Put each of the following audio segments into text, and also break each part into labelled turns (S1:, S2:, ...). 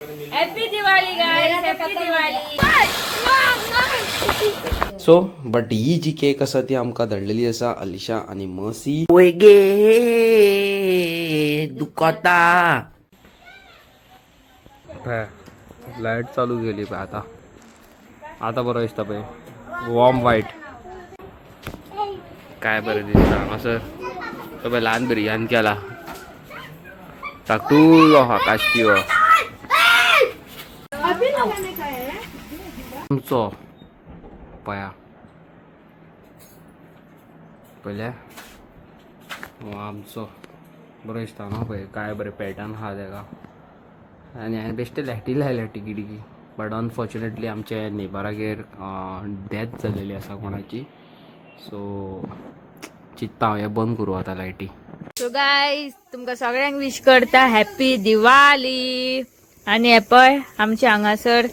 S1: Happy Diwali guys, happy Diwali.
S2: So but he G cake आसा ती आमकां धाडलेली आसा अलिशा आनी मसी. वय गे, दुखता. लायट चालू केली पळय आता. आता बरो दिसता पळय, वॉर्म वायट. काय बरें दिसता हांगासर. तो पळय ल्हान भुरग्यान केला धाकटुलो आहा काश्टी हो आमचो. पळया, पळयल्या हो आमचो. बरो दिसता न्हू पळय, काय बरें पॅटर्न आहा तेका. आनी हांवें बेश्टे लायटी लायल्या टिकी टिकी. बट अनफॉर्च्युनेटली आमच्या नेबरागेर डेथ जाल्लेली आसा कोणाची. सो चिंत्ता हांव हें बंद करूं आतां लायटी.
S1: सो गायज, तुमकां सगळ्यांक विश करता हॅप्पी दिवाळी. आनी हे पळय, आमच्या हांगासर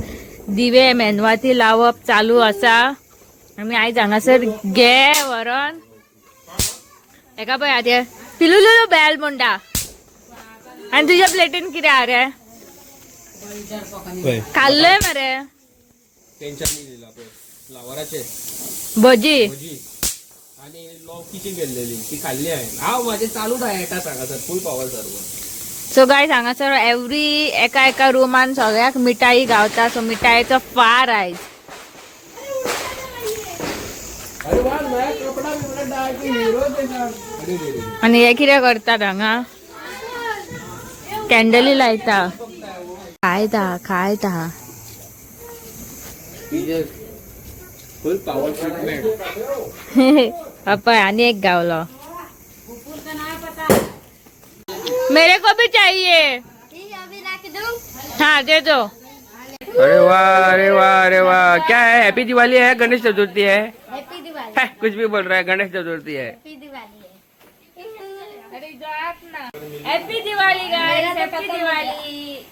S1: दिवे मेणवाती लावप चालू आसा. आमी आयज हांगासर गे व्हरोन हेका पळय आतां पिलुलुलू बेल म्हणटा. आनी तुज्या प्लेटीन कितें आहा रे? खाल्लय मरे.
S2: तेंच्यांनी दिला पळय फ्लावराचे.
S1: भजी.
S2: भजी आनी लौकीची केल्लेली ती खाल्ली हांवें. हांव म्हाजें चालू डायट आसा हांगासर, फूल पावर सर्व.
S1: सो गायज, हांगासर एवरी एका एका रुमान सगळ्याक मिठाई गावता. सो मिठायेचो फार आयज.
S2: अरे वा, नया कपडा बिपडा डाक हिरो. अरे रे रे.
S1: आणि हे कितें करतात हांगा? कॅन्डली लायता. खायता खायता.
S2: फुल पावर ट्रीटमेंट.
S1: पप्पा आणि एक गावलो. मेरे को भी चाहिए. हाँ, दे दो.
S2: अरे वाह, अरे वाह, अरे वाह! क्या है? हैप्पी दिवाली है, गणेश चतुर्थी है?
S3: हैप्पी दिवाली.
S2: है, कुछ भी बोल रहा है. गणेश चतुर्थी है.
S3: Happy Diwali Hai.
S1: Happy Diwali guys, happy Diwali.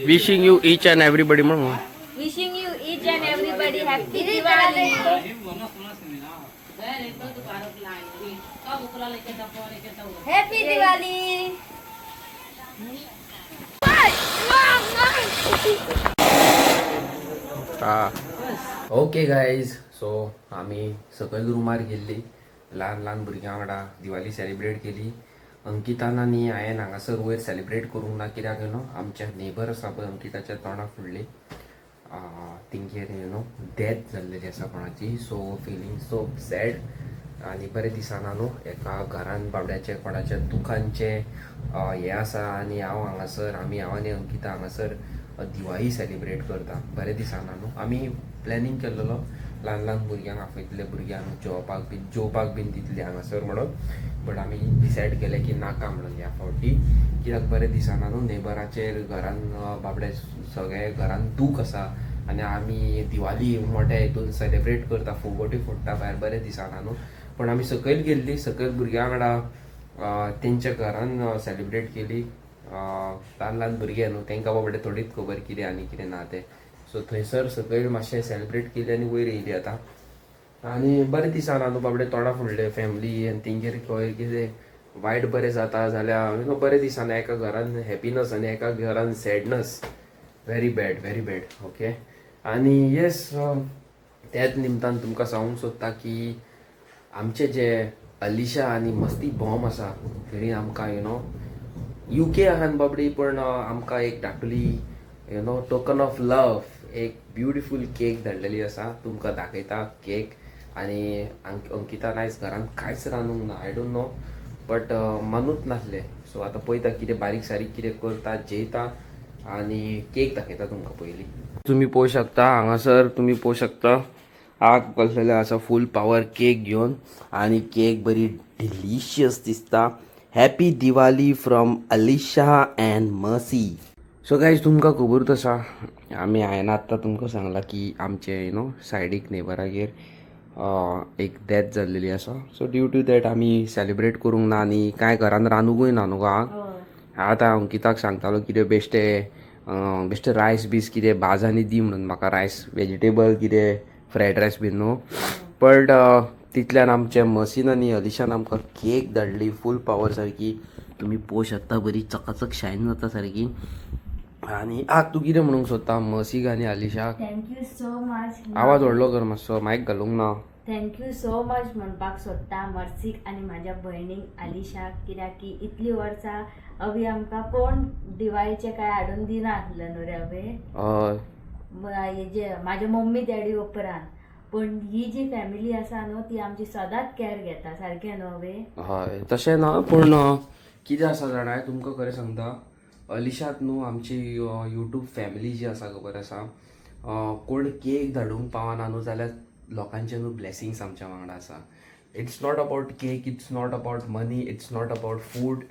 S2: Wishing you each and everybody म्हणून.
S1: Wishing you each and everybody happy Diwali.
S3: Happy Diwali.
S2: हा, ओके गायज. सो आमी सकयल रुमार गेल्ली, ल्हान ल्हान भुरग्यां वांगडा दिवाळी सेलिब्रेट केली अंकितान आनी हांवें. हांगासर वयर सेलिब्रेट करूंक ना, कित्याक you know आमच्या नेबर आसा पळय अंकिताच्या तोंडा फुडली, तेंगेर you know death जाल्लेली आसा कोणाची. सो फिलींग सो सॅड आनी बरें दिसना न्हू. एका घरान बाबड्याचें कोणाच्या दुखांचें हें आसा आनी हांव हांगासर, आमी, हांव आनी अंकिता हांगासर दिवाळी सेलिब्रेट करता. बरें दिसना न्हू. आमी प्लॅनिंग केल्लेलो ल्हान ल्हान भुरग्यांक आपयतले, भुरग्यांक जेवपाक बीन दितले हांगासर म्हणून. बट आमी डिसायड केलें की नाका म्हणून ह्या फावटी, कित्याक बरें दिसना न्हू. नेबराचेर घरान बाबडे सगळे घरान दूख आसा आनी आमी दिवाळी मोठ्या हितून सेलिब्रेट करता, फुगोटी फोडटा भायर, बरें दिसना न्हू. पण आमी सकयल गेल्ली, सकयल भुरग्यां वांगडा तेंच्या घरान सेलिब्रेट केली. ल्हान ल्हान भुरगे न्हू, तांकां बाबडे थोडीच खबर कितें आनी कितें ना तें. सो थंयसर सकयल मातशें सेलिब्रेट केली आनी वयर येयली आतां. आनी बरें दिसना न्हू, बाबडे तोंडा फुडले फॅमिली आनी तेंगेर खंय कितें वायट बरें जाता जाल्यार you know बरें दिसना. एका घरान हॅपीनस आनी एका घरान sadness. Very bad, very bad. Okay, आनी येस, त्याच निमतान तुमकां सांगूंक सोदता की आमचे जे अलिशा आनी मस्ती बॉम आसा, तेणी आमकां you know UK आहान बाबडी, पण आमकां एक धाकटुली you know token of love एक ब्युटिफूल केक धाडलेली आसा. तुमकां दाखयता केक. आनी अंकितान आयज घरान कांयच रांदूंक ना. I don't know, but मनूच नासलें. सो आतां पळयता कितें बारीक सारीक कितें करता, जेयता आनी केक दाखयता तुमकां. पयलीं तुमी पळोवंक शकता, हांगासर तुमी पळोवंक शकता, आग बसलेले आसा फूल पावर केक घेवन आनी केक बरी डिलिशियस दिसता. Happy Diwali from Alisha and Mercy. So guys, तुमकां खबरूच आसा, आमी हांवें आत्तां तुमकां सांगलां की आमचे you know सायडीक नेबरागेर एक डेथ जाल्लेली आसा. सो ड्यू टू that आमी सेलिब्रेट करूंक ना आनी कांय घरान रांदूंकूय ना न्हू गो. आतां अंकिताक सांगतालो कितें बेश्टे बेश्टे रायस बीस कितें भाज आनी दी म्हणून म्हाका, रायस वेजिटेबल कितें फ्रायड रायस बीन न्हू. बट तितल्यान आमच्या मसीन आनी अलिशान आमकां केक धाडली फूल पावर सारकी. तुमी पळोवंक शकता, बरी चकाचक शायन जाता सारकी. आनी आक तूं कितें म्हणूंक सोदता मसीक आनी आलिशाक?
S1: Thank you so much.
S2: आवाज व्हडलो कर मातसो, मायक घालूंक ना.
S1: Thank you so much म्हणपाक सोदता मर्सीक आनी म्हाज्या भयणीक आलिशाक, कित्याक की इतली वर्सां अभी आमकां कोण दिवाळीचे काय हाडून दिना आसलें न्हू रे अभे.
S2: हय.
S1: हेजे म्हाज्या मम्मी डॅडी उपरांत, पूण ही जी फॅमिली आसा न्हू ती आमची सदांच कॅर घेता सारकें न्हू अभे?
S2: हय, तशें ना, पूण कितें आसा जाणा, तुमकां खरें सांगता, अलिशात न्हू आमची युट्यूब फॅमिली जी आसा खबर आसा, कोण केक धाडूंक पावना न्हू जाल्यार लोकांचे न्हू ब्लेसिंग्स आमच्या वांगडा आसा. It's not about cake, it's not about money, it's not about food,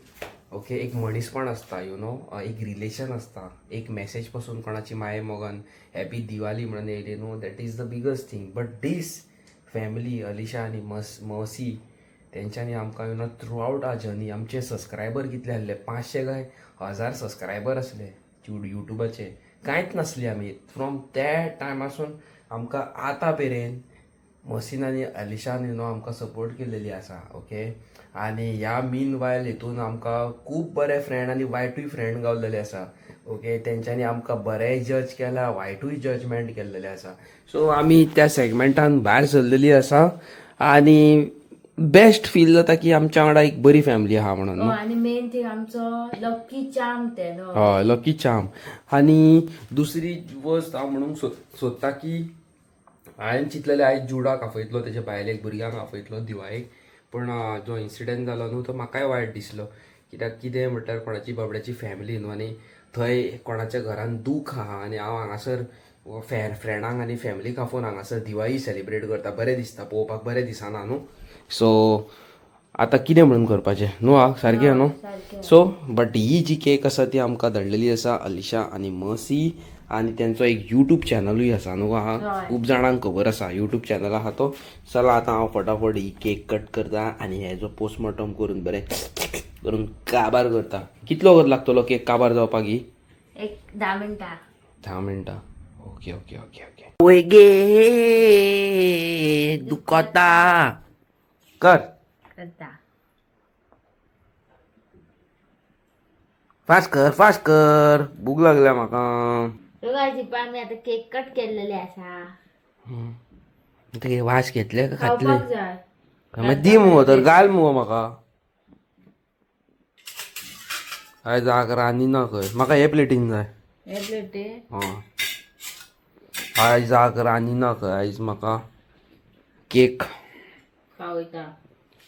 S2: okay. एक मनीसपण आसता, you know, एक रिलेशन आसता. एक मॅसेज पासून कोणाची माये मोगान हॅपी दिवाली म्हणून येयली न्हू, that is the biggest thing. But this family, Alisha आनी मसी, तेंच्यांनी आमकां you know throughout our journey, आमचे सबस्क्रायबर कितले आहले, 500 काय 1000 सबस्क्रायबर आसले युट्यूबाचे, कांयच नासली आमी. फ्रॉम त्या टायमासून आमकां आतां मेरेन मसीन आनी अलिशान you know आमकां सपोर्ट केलेली आसा, ओके. आनी ह्या मीन वायल हितून आमकां खूब बरे फ्रेंड आनी वायटूय फ्रेंड गावलेले आसा, ओके. तेंच्यांनी आमकां बरेंय जज केला, वायटूय जजमेंट केल्लेलें आसा. सो आमी त्या सेगमेंटान भायर सरलेली आसा आनी बेस्ट फील जाता की आमच्या वांगडा एक बरी फॅमिली आहा म्हणून न्हू.
S1: आनी मेन थिंग आमचो लक्की चार्म ते न्हू.
S2: हय, लकी चार्म. आनी दुसरी वस्त हांव म्हणूंक सोदता की हांवें चिंतलेलें आयज जुडाक आपयतलो, तेच्या बायलेक भुरग्यांक आपयतलो दिवाळेक, पूण जो इन्सिडंट जालो न्हू तो म्हाकाय वायट दिसलो. कित्याक कितें म्हटल्यार कोणाची बाबड्याची फॅमिली न्हू आनी थंय कोणाच्या घरान दूख आहा आनी हांव हांगासर फ्रेंडांक आनी फॅमिलीक आपोवन हांगासर दिवाळी सेलिब्रेट करता, बरें दिसता पळोवपाक, बरें दिसना न्हू. सो आतां कितें म्हणून करपाचें न्हू, आ सारकें न्हू. सो बट he जी केक आसा ती आमकां धाडलेली आसा अलिशा आनी मसी, आनी तेंचो एक युट्यूब चॅनलूय आसा न्हू आहा, खूब जाणांक खबर आसा युट्यूब चॅनल आहा तो. चला आतां हांव फटाफट ही केक कट करता आनी हेजो पोस्टमॉर्टम करून बरें करून काबार करता. कितलो वगत लागतलो केक काबार जावपाक ही?
S1: एक 10 मिनटां.
S2: 10 मिनटां, ओके ओके ओके ओके. वय गे दुखता कर.
S1: करता.
S2: फास्ट कर, फास्ट कर, भूक लागल्या म्हाका.
S1: सो गायज, पळय आमी आतां केक कट केल्लेले आसा.
S2: ते वास घेतले का खातले?
S1: खावपाक जाय.
S2: मागीर दी मुगो तर, घाल मुगो म्हाका. आयज आग रांदी ना खंय, म्हाका हे प्लेटीन जाय.
S1: हे प्लेटी?
S2: हय, आयज आग रांदी ना खंय, आयज म्हाका केक
S1: खावयता.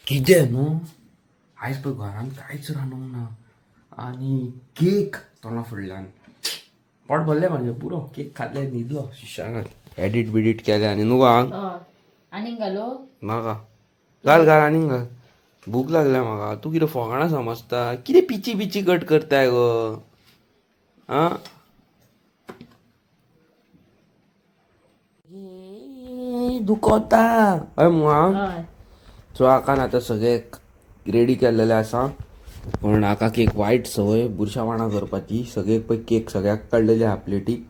S2: कितें न्हू, आयज पळय घरान कांयच रांदूंक ना आनी केक तोंडा फुडल्यान. पोट भरलें म्हाजें पुरो, केक खातलें, न्हिदलो शिशागात, एडिट बिडीट केलें आनी न्हू आंग.
S1: हय, आनीक घालो.
S2: म्हाका घाल, घाल आनीक घाल, भूक लागल्या म्हाका. तूं कितें फोकाणां समजता? कितें पिची पिची कट करताय गो? आं, दुखता हय मुगो आं.
S1: हय.
S2: सो आकान आतां सगळें रेडी केल्लेलें आसा, पूण आकाक एक वायट संवय बुरशापणां करपाची. सगळे पळय केक सगळ्याक काडलेले आहा प्लेटीक,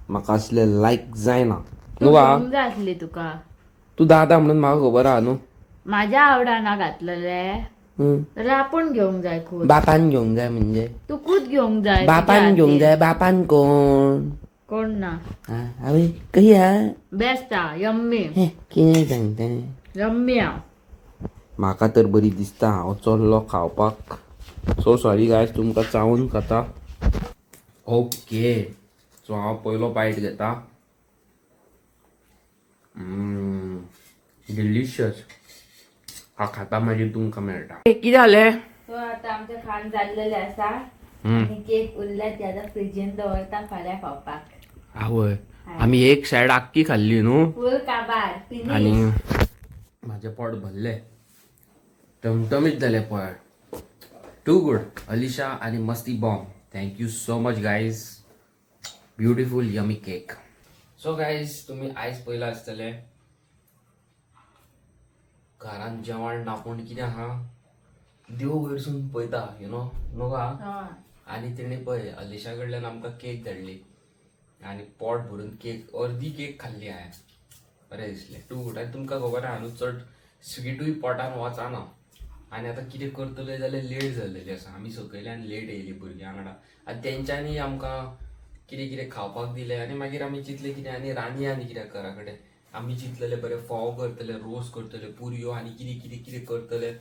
S2: म्हाका असले लायक जायना न्हू आ.
S1: घेवंक जाय आसली तुका.
S2: तूं दादा म्हणून म्हाका खबर आहा न्हू.
S1: म्हाज्या आवडाना घातलेले जाल्यार आपूण घेवंक जाय खूद.
S2: बापान घेवंक जाय म्हणजे?
S1: तुकूच घेवंक जाय.
S2: बापान घेवंक जाय. बापान कोण?
S1: कोण ना.
S2: हांवें कशी आहा?
S1: बेस्ट आ, यम्मी.
S2: कितें सांगता?
S1: यम्मी आ.
S2: म्हाका तर बरी दिसता. हांव चल्लो खावपाक. सो सॉरी गायज, तुमकां चावून खाता. ओके, सो हांव पयलो बायट घेता. डिलिशियस. हा खाता मागीर तुमकां मेळटा. कितें जालें?
S1: सो आतां आमचें खाण जाल्लेलें आसा आनी केक उरल्या ती आतां फ्रिजीन दवरता फाल्यां खावपाक.
S2: आवय, आमी एक सायड आख्खी खाल्ली न्हू.
S1: फूल काबार.
S2: आनी
S1: फिनीश.
S2: म्हाजें पोट भरलें, टमटमीत जालें पोट. Two good. अलिशा आनी मस्ती bomb, thank you so much guys, beautiful yummy cake. So guys, तुमी आयज पयलां आसतलें घरान जेवण ना, पूण कितें आहा, देव वयरसून पळयता, you know न्हू गा. आनी तेणी पळय अलिशा कडल्यान आमकां केक धाडली आनी पोट भरून केक, अर्दी केक खाल्ली हांवें. बरें दिसलें, टू गुड. आनी तुमकां खबर आहा न्हू, चड स्विटूय पोटान वचना. आनी आतां कितें करतले जाल्यार लेट जाल्लेली आसा. आमी सकयल्यान लेट येयली भुरग्यां वांगडा आनी तेंच्यांनी आमकां कितें कितें खावपाक दिलें आनी मागीर आमी चिंतलें कितें आनी रांदया आनी कित्याक घरा कडेन. आमी चिंतलेले बरे फोव करतले, रोस करतले, पुरयो आनी कितें कितें कितें करतले,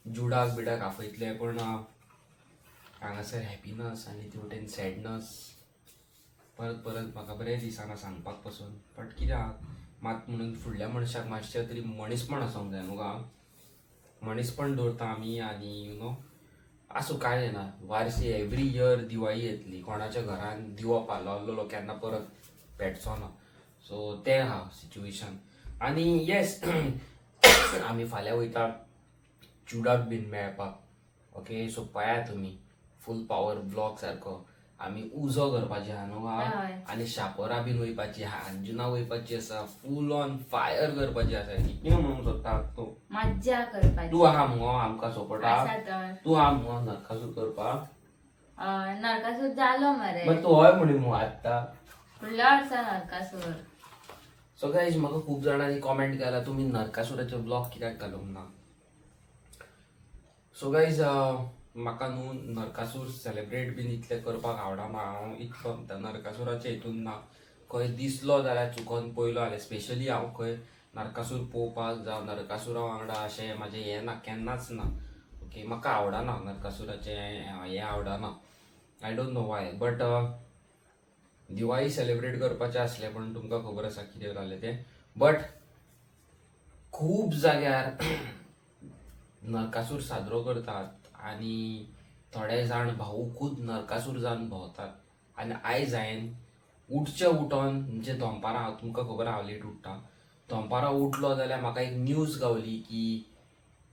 S2: जुडाक बिडाक आपयतले. पण हांगासर हॅपीनस आनी ते वटेन सॅडनस परत परत म्हाका बरें दिसना सांगपाक पसून. बट कितें आहा मात म्हणून फुडल्या मनशाक मातशें तरी मनीसपण आसूंक जाय न्हू गा. मनीसपण दवरता आमी आनी you know आसूं कांय जायना. वार्सी एवरी इयर दिवाळी येतली, कोणाच्या घरान दिवो पालोवलेलो केन्ना परत पेटचो ना. सो तें आहा सिच्युएशन. आनी येस, आमी फाल्यां वयता चुडाक बीन मेळपाक. ओके, सो पळया तुमी फूल पावर ब्लॉग सारको. आमी उजो करपाची आहा न्हू.
S1: हय.
S2: आनी शापोरा बीन वयपाची आहा, अंजुना वयपाची आसा, फूल ऑन फायर करपाची आसा. कितें म्हणूंक सोदता तूं?
S1: मज्जा करपाची.
S2: तूं आहा मुगो आमकां सपोर्टाक?
S1: आसा तर.
S2: तूं आहा मुगो नरकासूर करपाक?
S1: नरकासूर जालो मरे.
S2: बट तूं हय म्हणी मुगो आत्तां.
S1: फुडल्या वर्सा नरकासूर.
S2: सो गायज, म्हाका खूब जाणांनी कॉमेंट केला तुमी नरकासुराचे ब्लॉग कित्याक घालूंक ना. सो गायज, म्हाका न्हू नरकासूर सेलिब्रेट बीन इतलें करपाक आवडना. हांव इतलो नरकासुराच्या हितून ना. खंय दिसलो जाल्यार चुकोन पयलो जाल्यार, स्पेशली हांव खंय नरकासूर पळोवपाक जावं नरकासुरा वांगडा अशें म्हाजें हें ना, केन्नाच ना. ओके, म्हाका आवडना नरकासुराचें हें आवडना. I don't know why, but Diwali celebrate करपाचें आसलें, पण तुमकां खबर आसा कितें जालें तें. बट खूब जाग्यार नरकासूर साजरो करतात आनी थोडे जाण भाऊ खूद नरकासूर जावन भोंवतात. आनी आयज हांवें उठचे उठोन, म्हणजे दनपारां, हांव तुमकां खबर हांव लेट उठ्ठा, दनपारां उठलो जाल्यार म्हाका एक न्यूज गावली की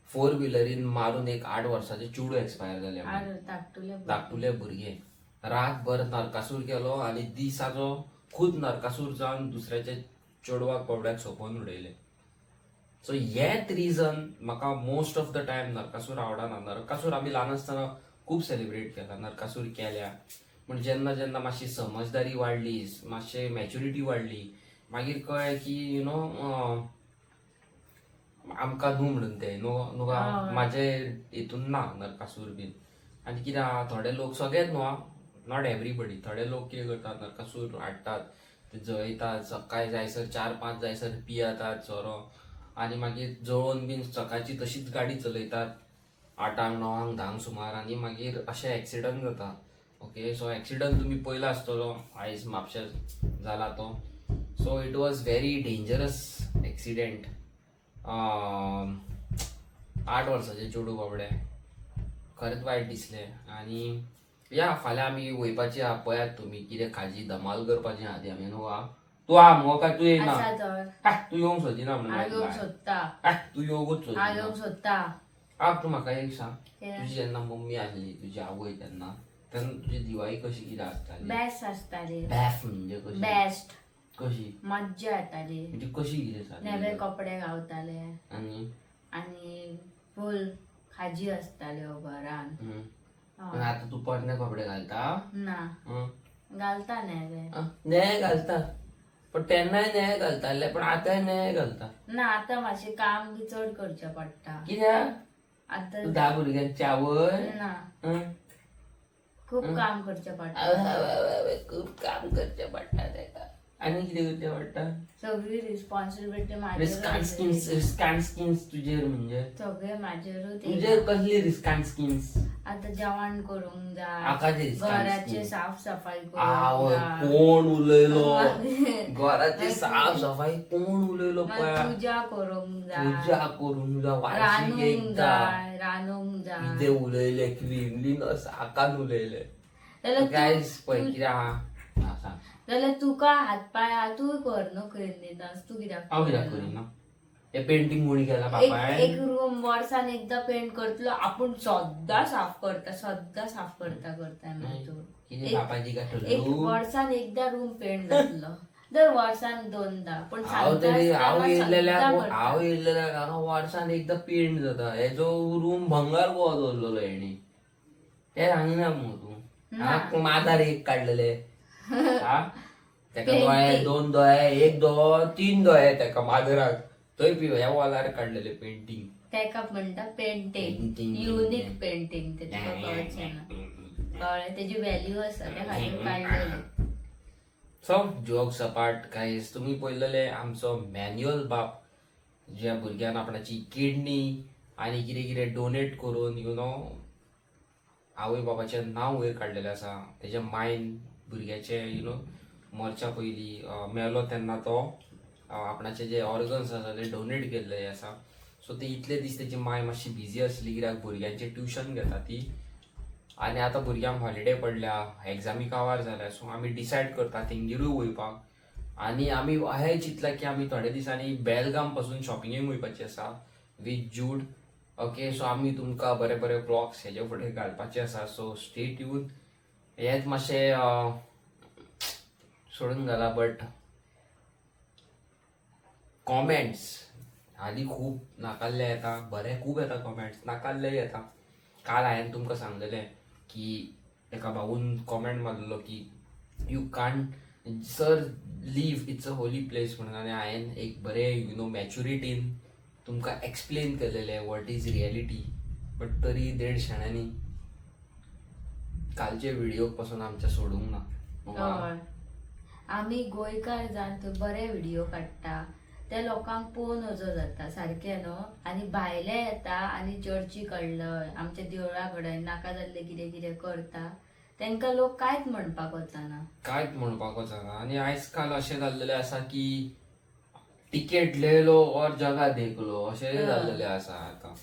S2: फोर व्हिलरीन मारून एक 8 वर्साचें चेडूं एक्सपायर जालें म्हणून.
S1: धाकटुले.
S2: धाकटुले भुरगे. रातभर नरकासूर केलो आनी दिसाचो खूद नरकासूर जावन दुसऱ्याच्या चेडवाक बाबड्याक सोंपोवन उडयले. सो हेंच रिजन म्हाका most of the time Narakasura आवडना. नरकासूर आमी ल्हान आसतना खूब सेलिब्रेट केला, नरकासूर केल्या. पूण जेन्ना जेन्ना मातशी समजदारी वाडली, मातशें मॅच्युरिटी वाडली, मागीर कळ्ळें की you know आमकां न्हू म्हणून तें न्हू न्हू. म्हाजे हितून ना नरकासूर बीन. आनी कितें आहा, थोडे लोक, सगळेच न्हू, not everybody, थोडे लोक कितें करतात, नरकासूर हाडटात, ते जळयतात, सकाळी जायसर 4-5 जायसर पियेतात सोरो आनी मागीर जळोवन बीन सकाळची तशीच गाडी चलयतात 8ांक 9ांक 10ांक सुमार आनी मागीर अशें एक्सिडंट जाता. ओके, सो एक्सिडंट तुमी पयला आसतलो आयज म्हापशा जाला तो. So it was very dangerous accident. 8 वर्साचें चेडूं बाबडें, खरेंच वायट दिसलें. आनी या, फाल्यां आमी वयपाची आहा. पळयात तुमी कितें खाजी धमाल करपाची आहा ती आमी न्हू. तूं आहा मुगो काय तूं येयना?
S1: आसा तर.
S2: तूं येवंक सोदिना म्हणून.
S1: हांव येवंक सोदता.
S2: तूं येवंकूच
S1: हांव
S2: सोदिना.
S1: येवंक सोदता.
S2: आ, तूं म्हाका एक सांग.
S1: कितें?
S2: तुजी जेन्ना मम्मी आसली, तुजी आवय, तेन्ना तेन्ना तुजी दिवाळी कशी कितें आसताली?
S1: बेस्ट आसताली.
S2: बेस्ट म्हणजे कशी?
S1: बेस्ट.
S2: कशी?
S1: मज्जा येताली.
S2: म्हणजे कशी कितें
S1: नवे
S2: जाली?
S1: कपडे गावताले.
S2: आनी
S1: आनी फूल खाजी आसताल्यो घरान.
S2: पण आता तूं पोरणे कपडे घालता?
S1: ना. घालता नवे.
S2: नवे घालता, पण तेन्नाय नवे घालताले, पण आतांय नवे घालता.
S1: ना, आतां मातशें काम बी चड करचें पडटा.
S2: कित्याक?
S1: आतां.
S2: तूं 10 भुरग्यांची आवय.
S1: ना. खूब काम करचें पडटा.
S2: खूब काम करचें पडटा तेका. आनी कितें करचें पडटा?
S1: सगळी रिस्पॉन्सिबिलिटी
S2: रिस्कान स्किन्स
S1: म्हाजेर.
S2: रिस्कान स्किन्स तुजेर म्हणजे?
S1: सगळे म्हाजेरूच.
S2: तुजेर कसली रिस्कान स्किन्स?
S1: आतां जेवण करूंक जाय.
S2: आकाचे रिस्कान
S1: घराची
S2: स्किन्स.
S1: साफसफाई
S2: आवय,
S1: करूंक जाय.
S2: कोण उलयलो घराची साफ सफाई? कोण उलयलो पळया.
S1: पूजा करूंक जाय.
S2: पूजा करूंक जाय वार्षिक
S1: रांदूंक
S2: एकदा.
S1: जाय, रांदूंक जाय.
S2: कितें उलयले, क्लिनलीनस आकान उलयले.
S1: जाल्यार
S2: गायज, पळय कितें आहा. हा, सांग.
S1: जाल्यार तुका हात पांय आहा, तूं कर न्हू क्लिनलीनस, तूं कित्याक
S2: हांव कित्याक करिना? हे पेंटींग कोणी केला?
S1: एक
S2: बापायन.
S1: एक रूम वर्सान एकदां पेंट करतलो, आपूण सद्दां साफ करता, सद्दां साफ करता करता मागीर तूं.
S2: कितें बापायची काय
S1: एक
S2: ठरलू?
S1: वर्सान एकदां रूम पेंट जातलो, दर वर्सान दोनदा, पण
S2: हांव
S1: सांगता
S2: तरी हांव
S1: आसतना
S2: येयल्लेल्या
S1: सद्दां करता.
S2: हांव येयल्लेल्या हांगा वर्सान एकदां पेंट जाता. हेजो रूम भंगार गोवा दवरलेलो हेणी, तें सांगिना मुगो तूं. हांगा माजार एक काडलेले हा तेका दोळे, दोन दोळे, एक दोळो, तीन दोळे तेका माजराक. थंय ह्या वॉलार काडलेले पेंटींग.
S1: तेका म्हणटा पेंटींग.
S2: पेंटींग.
S1: युनीक पेंटींग ते, तुका कळचें ना. कळ्ळें? तेजी व्हॅल्यू आसा, त्या खातीर काडलेली.
S2: सो जोक्स अपार्ट गायज, तुमी पळयलेले आमचो मॅन्युअल बाप, ज्या भुरग्यान आपणाची किडनी आनी कितें कितें डोनेट करून आवय बाबाचें नांव वयर काडलेलें आसा. तेज्या मायन भुरग्याचें मरच्या पयलीं, मेलो तेन्ना तो आपणाचे जे ऑर्गन्स आसा ते डोनेट केल्ले आसा. सो ते इतले दीस तेजी माय मातशी बिजी आसली, कित्याक भुरग्यांचें ट्युशन घेता ती. आनी आतां भुरग्यांक हॉलिडे पडल्या, एग्जामी कावार जाल्या. सो आमी डिसायड करता तेंगेरूय वयपाक. आनी आमी अहें चिंतलां की आमी थोड्या दिसांनी बेलगाम पासून शॉपिंगेक वयपाची आसा विथ जूड. ओके, सो आमी तुमकां बरे बरे ब्लॉग्स हेजे फुडें घालपाचे आसा. So stay tune. हेच मातशें सोडून घाला, बट कॉमेंट्स हाली खूब नाकाल्ले येता. बरे खूब येता कॉमेंट्स, नाकाल्ले येता. काल हांवें तुमकां सांगलेलें की एका भाऊन कॉमेंट मारलेलो की you can't sir leave, it's a Holi place म्हणून. आनी हांवें एक बरें मॅच्युरिटीन तुमकां एक्सप्लेन केलेलें what is reality. But तरी देड शाण्यांनी कालचे व्हिडिओ पासून आमच्या सोडूंक ना.
S1: हय, आमी गोंयकार जावन थंय बरे व्हिडिओ काडटा, ते लोकांक पळोवन नजो जाता सारकें न्हू. आनी भायले येता आनी चर्ची कडलं आमच्या देवळा कडेन नाका जाल्लें कितें कितें करता, तांकां लोक कांयच म्हणपाक वचना.
S2: कांयच म्हणपाक वचना. आनी आयज काल अशें जाल्लेलें आसा की टिकेट ले लो और जगा देख लो, अशें जाल्लेलें आसा. आतां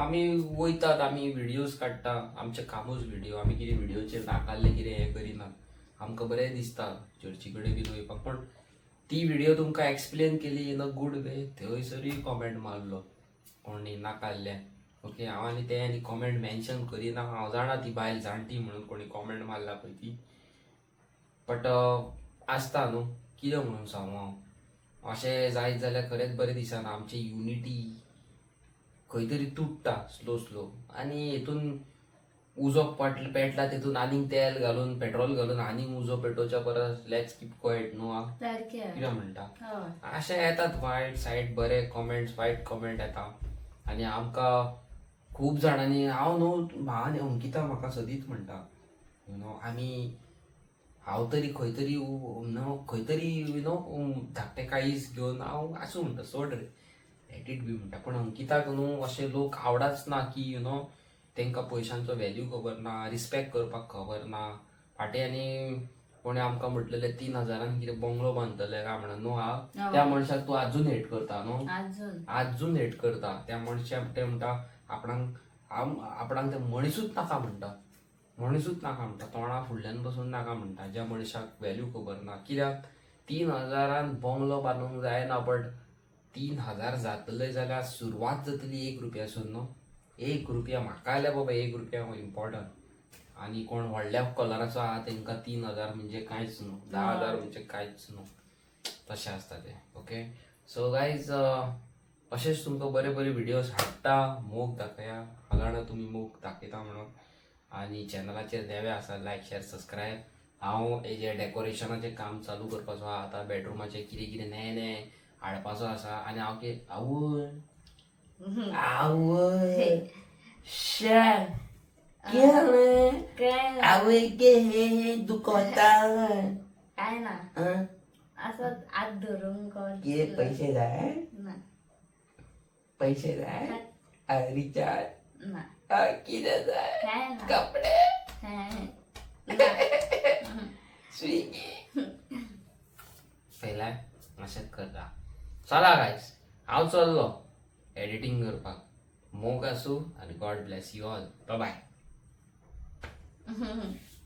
S2: आमी वयतात, आमी व्हिडियोज काडटा, आमचें कामूच व्हिडिओ. आमी कितें व्हिडिओचेर नाकाल्लें कितें हें करिनात. आमकां बरें दिसता चर्ची कडेन बीन वयपाक, पण ती व्हिडिओ तुमकां एक्सप्लेन केली इन अ गूड वे, थंयसरूय कॉमेंट मारलो कोणी नाकाल्लें. ओके, हांव आनी ते आनी कॉमेंट मेन्शन करिना. हांव जाणा ती बायल जाणटी म्हणून कोणी कॉमेंट मारला पळय ती. बट आसता न्हू, कितें म्हणून सांगू हांव. अशें जायत जाल्यार खरेंच बरें दिसना. आमची युनिटी खंय तरी तुट्टा स्लो स्लो. आनी हितून उजो पेटला, तितून आनीक तेल घालून, पेट्रोल घालून आनीक उजो पेटोवच्या परस let's keep quiet न्हू आ.
S1: सारकें.
S2: कितें म्हणटा?
S1: हय.
S2: अशे येतात वायट सायड, बरे कॉमेंट्स, वायट कॉमेंट येता. आनी आमकां खूब जाणांनी, हांव न्हू, म्हाका आनी अंकिता म्हाका सदींच म्हणटा, आमी, हांव तरी खंय तरी न्हू, खंय तरी धाकटे काळीज घेवन हांव आसूं म्हणटा, सोड रे, let it be म्हणटा. पण अंकिताक न्हू अशे लोक आवडाच ना की तांकां पयशांचो व्हॅल्यू खबर ना, रिस्पेक्ट करपाक खबर ना. फाटीं आनी कोणी आमकां म्हटलेलें 3,000न कितें बंगलो बांदतले काय म्हणून न्हू हा. त्या मनशाक तूं अजून हेट करता न्हू?
S1: अजून.
S2: अजून हेट करता त्या मनशाक. ते म्हणटा आपणाक आपणाक ते मनिसूच नाका म्हणटा, मनिसूच नाका म्हणटा, तोंडा फुडल्यान बसून नाका म्हणटा, ज्या मनशाक व्हॅल्यू खबर ना. कित्याक 3,000न बंगलो बांदूंक जायना, बट 3,000 जातले जाल्यार सुरवात जातली 1 रुपयासून न्हू. 1 रुपया म्हाका जाल्यार बाबा 1 रुपया इम्पॉर्टंट. आनी कोण व्हडल्या कलराचो आहा तेंकां 3,000 म्हणजे कांयच न्हू, 10,000 म्हणजे कांयच न्हू, तशें आसता तें. ओके, सो गायज, अशेंच तुमकां बरे बरे व्हिडियोज हाडटा. मोग दाखया, हांव जाणा तुमी मोग दाखयता म्हणून. आनी चॅनलाचेर नवे आसा, लायक, शेअर, सबस्क्रायब. हांव हेजें डेकोरेशनाचें काम चालू करपाचो आहा आतां. बेडरुमाचें कितें कितें नये नये हाडपाचो आसा. आनी हांव कितें आवय आवय शे केलें.
S1: काय?
S2: आवय गे, दुखता.
S1: काय ना, असं आत धरून कर.
S2: कितें पैसे जाय?
S1: ना.
S2: पैसे जाय, रिचार्ज?
S1: ना.
S2: कितें जाय?
S1: काय ना.
S2: कपडे?
S1: काय.
S2: स्विगी पयलाय अशेंच करता. चला गायस, हांव चल्लो एडिटींग करपाक. मोग आसूं आनी God bless you all. Bye.